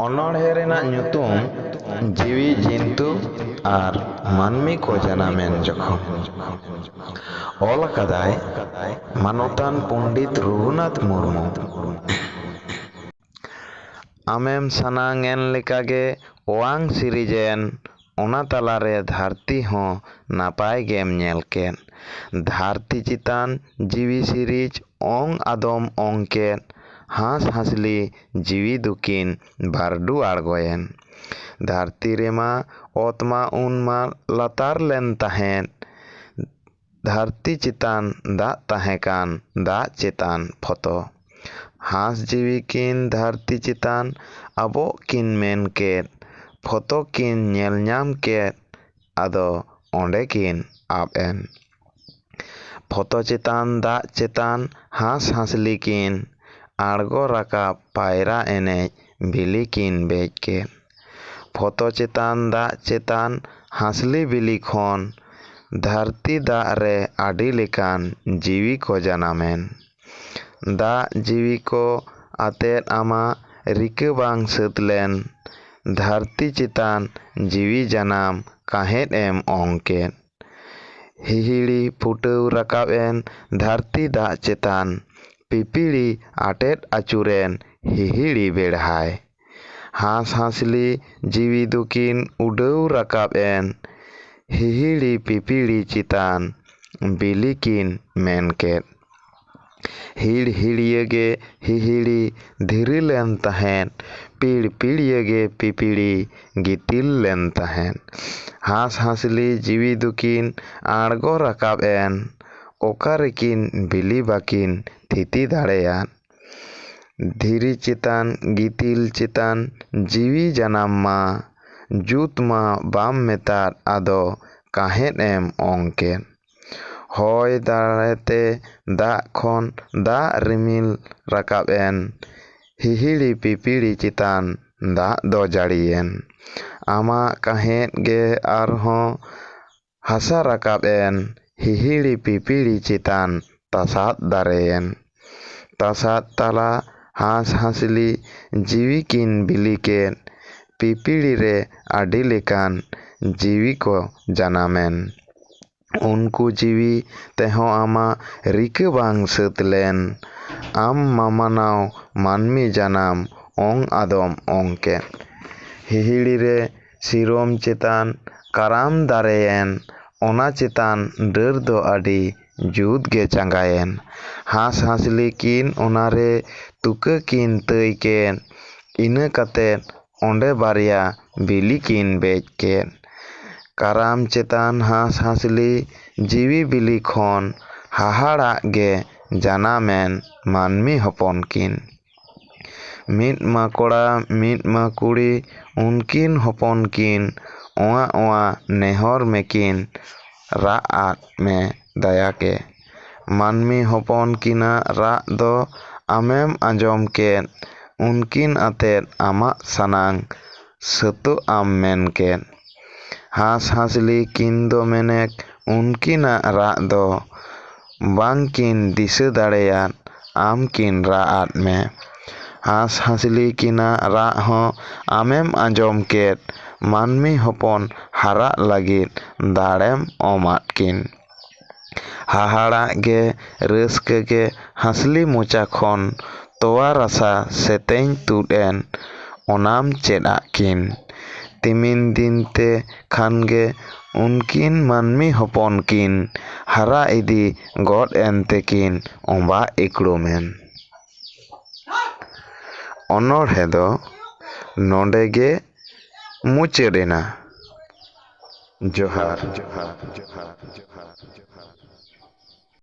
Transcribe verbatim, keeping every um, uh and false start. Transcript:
ᱚᱱᱚᱬᱦᱮ ᱨᱮᱱᱟᱜ ᱧᱩᱛᱩᱢ ᱡᱤᱣᱤ ᱡᱤᱱᱛᱩ ᱟᱨ ᱢᱟᱹᱱᱢᱤ ᱠᱚ ᱡᱟᱱᱟᱢᱮᱱ ᱡᱚᱠᱷᱚᱱ᱾ ᱚᱞ ᱟᱠᱟᱫᱟᱭ ᱢᱟᱱᱚᱛᱟᱱ ᱯᱚᱱᱰᱤᱛ ᱨᱚᱜᱷᱩᱱᱟᱛᱷ ᱢᱩᱨᱢᱩ᱾ ᱟᱢᱮᱢ ᱥᱟᱱᱟᱝ ᱮᱱ ᱞᱮᱠᱟᱜᱮ ᱚᱣᱟᱝ ᱥᱤᱨᱤᱡᱮᱱ, ᱚᱱᱟ ᱛᱟᱞᱟᱨᱮ ᱫᱷᱟᱹᱨᱛᱤ ᱦᱚᱸ ᱱᱟᱯᱟᱭ ᱜᱮᱢ ᱧᱮᱞ ᱠᱮᱫ᱾ ᱫᱷᱟᱹᱨᱛᱤ ᱪᱮᱛᱟᱱ ᱡᱤᱣᱤ ᱥᱤᱨᱤᱡᱽ ᱚᱝ ᱟᱫᱚᱢ ᱚᱝ ᱠᱮᱫ, ᱦᱟᱸᱥ ᱦᱟᱸᱥᱞᱤ ᱡᱤᱣᱤ ᱫᱚᱠᱤᱱ ᱵᱟᱹᱨᱰᱩ ᱟᱬᱜᱚᱭᱮᱱ᱾ ᱫᱷᱟᱹᱨᱛᱤ ᱨᱮᱢᱟ ᱚᱛ ᱢᱟ ᱩᱱ ᱢᱟ ᱞᱟᱛᱟᱨ ᱞᱮᱱ ᱛᱟᱦᱮᱸᱫ, ᱫᱷᱟᱹᱨᱛᱤ ᱪᱮᱛᱟᱱ ᱫᱟᱜ ᱛᱟᱦᱮᱸ ᱠᱟᱱ ᱫᱟᱜ ᱪᱮᱛᱟᱱ ᱯᱷᱚᱛᱚ᱾ ᱦᱟᱸᱥ ᱡᱤᱣᱤ ᱠᱤᱱ ᱫᱷᱟᱹᱨᱛᱤ ᱪᱮᱛᱟᱱ ᱟᱵᱚᱜ ᱠᱤᱱ ᱢᱮᱱ ᱠᱮᱫ, ᱯᱷᱚᱛᱚ ᱠᱤᱱ ᱧᱮᱞ ᱧᱟᱢ ᱠᱮᱫ, ᱟᱫᱚ ᱚᱸᱰᱮ ᱠᱤᱱ ᱟᱵ ᱮᱱ᱾ ᱯᱷᱚᱛᱚ ᱪᱮᱛᱟᱱ ᱫᱟᱜ ᱪᱮᱛᱟᱱ ᱦᱟᱸᱥ ᱦᱟᱸᱥᱞᱤ ᱠᱤᱱ ᱟᱬᱜᱚ ᱨᱟᱠᱟᱵ ᱯᱟᱭᱨᱟ ᱮᱱᱮᱡ ᱵᱤᱞᱤ ᱠᱤᱱ ᱵᱮᱡ ᱠᱮᱫ᱾ ᱯᱷᱚᱛᱚ ᱪᱮᱛᱟᱱ ᱫᱟᱜ ᱪᱮᱛᱟᱱ ᱦᱟᱸᱥᱞᱤ ᱵᱤᱞᱤ ᱠᱷᱚᱱ ᱫᱷᱟᱹᱨᱛᱤ ᱫᱟᱜ ᱨᱮ ᱟᱹᱰᱤ ᱞᱮᱠᱟᱱ ᱡᱤᱣᱤ ᱠᱚ ᱡᱟᱱᱟᱢᱮᱱ᱾ ᱫᱟᱜ ᱡᱤᱣᱤ ᱠᱚ ᱟᱛᱮᱫ ᱟᱢᱟᱜ ᱨᱤᱠᱟᱹ ᱵᱟᱝ ᱥᱟᱹᱛ ᱞᱮᱱ, ᱫᱷᱟᱹᱨᱛᱤ ᱪᱮᱛᱟᱱ ᱡᱤᱣᱤ ᱡᱟᱱᱟᱢ ᱠᱟᱸᱦᱮᱫ ᱮᱢ ᱚᱝ ᱠᱮᱫ᱾ ᱦᱤᱦᱤᱲᱤ ᱯᱷᱩᱴᱟᱹᱣ ᱨᱟᱠᱟᱵ ᱮᱱ ᱫᱷᱟᱹᱨᱛᱤ ᱫᱟᱜ ᱪᱮᱛᱟᱱ, ᱯᱤᱯᱤᱲᱤ ᱟᱴᱮᱫ ᱟᱹᱪᱩᱨᱮᱱ ᱦᱤᱦᱤᱲᱤ ᱵᱮᱲᱦᱟᱭ᱾ ᱦᱟᱸᱥ ᱦᱟᱸᱥᱞᱤ ᱡᱤᱣᱤ ᱫᱚᱠᱤᱱ ᱩᱰᱟᱹᱣ ᱨᱟᱠᱟᱵ ᱮᱱ, ᱦᱤᱦᱤᱲᱤ ᱯᱤᱯᱤᱲᱤ ᱪᱮᱛᱟᱱ ᱵᱤᱞᱤ ᱠᱤᱱ ᱢᱮᱱ ᱠᱮᱫ᱾ ᱦᱤᱲ ᱦᱤᱲᱤᱭᱟᱹ ᱜᱮ ᱦᱤᱦᱤᱲᱤ ᱫᱷᱤᱨᱤ ᱞᱮᱱ ᱛᱟᱦᱮᱸᱫ, ᱯᱤᱲ ᱯᱤᱲᱤᱭᱟᱹ ᱜᱮ ᱯᱤᱯᱤᱲᱤ ᱜᱤᱛᱤᱞ ᱞᱮᱱ ᱛᱟᱦᱮᱸᱫ᱾ ᱦᱟᱸᱥ ᱦᱟᱸᱥᱞᱤ ᱡᱤᱣᱤ ᱫᱚᱠᱤᱱ ᱟᱬᱜᱚ ᱨᱟᱠᱟᱵ ᱮᱱ, ᱚᱠᱟ ᱨᱮᱠᱤᱱ ᱵᱤᱞᱤ ᱵᱟᱹᱠᱤᱱ ᱛᱷᱤᱛᱤ ᱫᱟᱲᱮᱭᱟᱫ᱾ ᱫᱷᱤᱨᱤ ᱪᱮᱛᱟᱱ ᱜᱤᱛᱤᱞ ᱪᱮᱛᱟᱱ ᱡᱤᱣᱤ ᱡᱟᱱᱟᱢ ᱢᱟ, ᱡᱩᱛ ᱢᱟ ᱵᱟᱢ ᱢᱮᱛᱟᱫ, ᱟᱫᱚ ᱠᱟᱸᱦᱮᱫ ᱮᱢ ᱚᱝ ᱠᱮᱫ᱾ ᱦᱚᱭ ᱫᱟᱲᱮᱛᱮ ᱫᱟᱜ ᱠᱷᱚᱱ ᱫᱟᱜ ᱨᱤᱢᱤᱞ ᱨᱟᱠᱟᱵ ᱮᱱ, ᱦᱤᱦᱤᱲᱤ ᱯᱤᱯᱤᱲᱤ ᱪᱮᱛᱟᱱ ᱫᱟᱜ ᱫᱚ ᱡᱟᱹᱲᱤᱭᱮᱱ᱾ ᱟᱢᱟᱜ ᱠᱟᱸᱦᱮᱫ ᱜᱮ ᱟᱨᱦᱚᱸ ᱦᱟᱥᱟ ᱨᱟᱠᱟᱵ ᱮᱱ, ᱦᱤᱦᱤᱲᱤ ᱯᱤᱯᱤᱲᱤ ᱪᱮᱛᱟᱱ ᱛᱟᱥᱟᱫ ᱫᱟᱨᱮᱭᱮᱱ᱾ ᱛᱟᱥᱟᱫ ᱛᱟᱞᱟ ᱦᱟᱸᱥ ᱦᱟᱸᱥᱞᱤ ᱡᱤᱣᱤ ᱠᱤᱱ ᱵᱤᱞᱤ ᱠᱮᱫ᱾ ᱯᱤᱯᱤᱲᱤ ᱨᱮ ᱟᱹᱰᱤ ᱞᱮᱠᱟᱱ ᱡᱤᱣᱤ ᱠᱚ ᱡᱟᱱᱟᱢᱮᱱ᱾ ᱩᱱᱠᱩ ᱡᱤᱣᱤ ᱛᱮᱦᱚᱸ ᱟᱢᱟᱜ ᱨᱤᱠᱟᱹ ᱵᱟᱝ ᱥᱟᱹᱛ ᱞᱮᱱ᱾ ᱟᱢ ᱢᱟᱢᱟᱱᱟᱣ ᱢᱟᱹᱱᱢᱤ ᱡᱟᱱᱟᱢ ᱚᱝ ᱟᱫᱚᱢ ᱚᱝ ᱠᱮᱫ᱾ ᱦᱤᱦᱤᱲᱤ ᱨᱮ ᱥᱤᱨᱚᱢ ᱪᱮᱛᱟᱱ ᱠᱟᱨᱟᱢ ᱫᱟᱨᱮᱭᱮᱱ᱾ ᱚᱱᱟ ᱪᱮᱛᱟᱱ ᱰᱟᱹᱨ ᱫᱚ ᱟᱹᱰᱤ ᱡᱩᱛ ᱜᱮ ᱪᱟᱸᱜᱟᱭᱮᱱ᱾ ᱦᱟᱸᱥ ᱦᱟᱸᱥᱞᱤ ᱠᱤᱱ ᱚᱱᱟᱨᱮ ᱛᱩᱠᱟᱹ ᱠᱤᱱ ᱛᱟᱹᱭ ᱠᱮᱫ᱾ ᱤᱱᱟᱹ ᱠᱟᱛᱮ ᱚᱸᱰᱮ ᱵᱟᱨᱭᱟ ᱵᱤᱞᱤ ᱠᱤᱱ ᱵᱮᱡ ᱠᱮᱫ᱾ ᱠᱟᱨᱟᱢ ᱪᱮᱛᱟᱱ ᱦᱟᱸᱥ ᱦᱟᱸᱥᱞᱤ ᱡᱤᱣᱤ ᱵᱤᱞᱤ ᱠᱷᱚᱱ ᱦᱟᱦᱟᱲᱟᱜ ᱜᱮ ᱡᱟᱱᱟᱢᱮᱱ ᱢᱟᱹᱱᱢᱤ ᱦᱚᱯᱚᱱ ᱠᱤᱱ᱾ ᱢᱤᱫ ᱢᱟ ᱠᱚᱲᱟ, ᱢᱤᱫ ᱢᱟ ᱠᱩᱲᱤ, ᱩᱱᱠᱤᱱ ᱦᱚᱯᱚᱱ ᱠᱤᱱ ᱚᱣᱟ ᱚᱣᱟ ᱱᱮᱦᱚᱨ ᱢᱮᱠᱤᱱ, ᱨᱟᱜ ᱟᱫ ᱢᱮ ᱫᱟᱭᱟ ᱜᱮ᱾ ᱢᱟᱹᱱᱢᱤ ᱦᱚᱯᱚᱱ ᱠᱤᱱᱟᱜ ᱨᱟᱜ ᱫᱚ ᱟᱢᱮᱢ ᱟᱸᱡᱚᱢ ᱠᱮᱫ, ᱩᱱᱠᱤᱱ ᱟᱛᱮᱫ ᱟᱢᱟᱜ ᱥᱟᱱᱟᱝ ᱥᱟᱹᱛᱚᱜ ᱟᱢ ᱢᱮᱱ ᱠᱮᱫ᱾ ᱦᱟᱸᱥ ᱦᱟᱸᱥᱞᱤ ᱠᱤᱱ ᱫᱚ ᱢᱮᱱᱮᱠ ᱩᱱᱠᱤᱱᱟᱜ ᱨᱟᱜ ᱫᱚ ᱵᱟᱝ ᱠᱤᱱ ᱫᱤᱥᱟᱹ ᱫᱟᱲᱮᱭᱟᱫ, ᱟᱢ ᱠᱤᱱ ᱨᱟᱜ ᱟᱫ ᱢᱮ᱾ ᱦᱟᱸᱥ ᱦᱟᱸᱥᱞᱤ ᱠᱤᱱᱟᱜ ᱨᱟᱜ ᱦᱚᱸ ᱟᱢᱮᱢ ᱟᱸᱡᱚᱢ ᱠᱮᱫ, ᱢᱟᱹᱱᱢᱤ ᱦᱚᱯᱚᱱ ᱦᱟᱨᱟᱜ ᱞᱟᱹᱜᱤᱫ ᱫᱟᱲᱮᱢ ᱚᱢᱟᱫ ᱠᱤᱱ᱾ ᱦᱟᱦᱟᱲᱟᱜ ᱜᱮ ᱨᱟᱹᱥᱠᱟᱹ ᱜᱮ ᱦᱟᱸᱥᱞᱤ ᱢᱚᱪᱟ ᱠᱷᱚᱱ ᱛᱚᱣᱟ ᱨᱟᱥᱟ ᱥᱮᱛᱮᱧ ᱛᱩᱫ ᱮᱱ, ᱚᱱᱟᱢ ᱪᱮᱫ ᱟᱫ ᱠᱤᱱ᱾ ᱛᱤᱢᱤᱱ ᱫᱤᱱ ᱛᱮ ᱠᱷᱟᱱ ᱜᱮ ᱩᱱᱠᱤᱱ ᱢᱟᱹᱱᱢᱤ ᱦᱚᱯᱚᱱ ᱠᱤᱱ ᱦᱟᱨᱟ ᱤᱫᱤ ᱜᱚᱫ ᱮᱱ ᱛᱮᱠᱤᱱ ᱚᱸᱵᱟᱜ ᱤᱠᱲᱩᱢ ᱮᱱ᱾ ᱚᱱᱚᱬᱦᱮ ᱫᱚ ᱱᱚᱰᱮ ᱜᱮ ᱢᱩᱪᱟᱹᱫ ᱮᱱᱟ᱾ ᱡᱚᱦᱟᱨ, ᱡᱚᱦᱟᱨ, ᱡᱚᱦᱟᱨ, ᱡᱚᱦᱟᱨ, ᱡᱚᱦᱟᱨ᱾